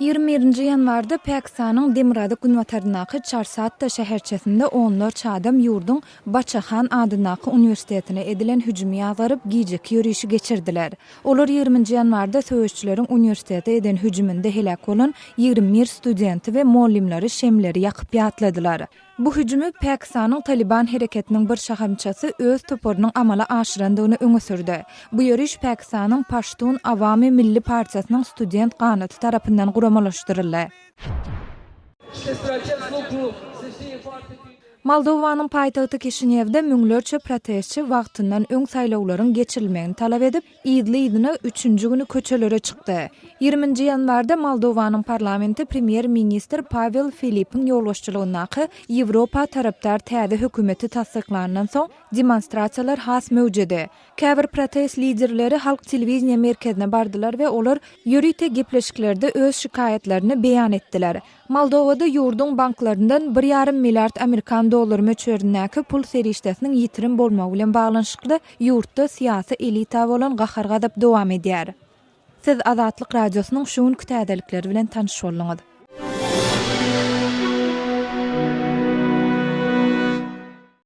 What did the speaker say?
21-nji ýanwarda Pakistanyň demirgazyk-günbataryndaky Çarsatta şäherçesinde onlarça adam ýurduň Baça Han adyndaky uniwersitetine edilen hüjümi ýazgaryp, gijeki ýörişi geçirdiler. Olar ýigriminji ýanwarda söweşçileriň uniwersitete eden hüjüminde heläk bolan 21 studenti we mugallymlary şemleri ýakyp ýatladylar. Bu hüjümi Pakistanyň Talyban hereketiniň bir şahamçasy öz toparynyň amala aşyrandygyny öňe sürdi. Bu ýöriş Pakistanyň Paştun Awami Milli partiýasynyň student ganaty tarapyndan guramalaşdyryldy. Moldowanyň paýtagty Kişinýewde müňlerçe protestçi wagtyndan öň saýlawlaryň geçirilmegini talap edip, yzly-yzyna üçünji güni köçelere çykdy. Ýigriminji ýanwarda Moldowanyň parlamenti premýer-ministr Pawel Filipiň ýolbaşçylygyndaky Ýewropa tarapdar täze hökümeti tassyklandan soň, demonstrasiýalar has möwjedi. Käbir protest liderleri Halk telewideniýe merkezine bardylar we olar ýörite gepleşiklerde öz şikaýatlaryny beýan etdiler. Moldowada ýurduň banklaryndan bir ýarym milliard amerikan dollary möçberindäki pul serişdesiniň ýitirim bolmagy bilen baglanyşykly ýurtda syýasy elita bolan gahar-gazap dowam edýär. Siz Azatlyk Radiosynyň şu günki täzelikleri bilen tanyş bolduňyz.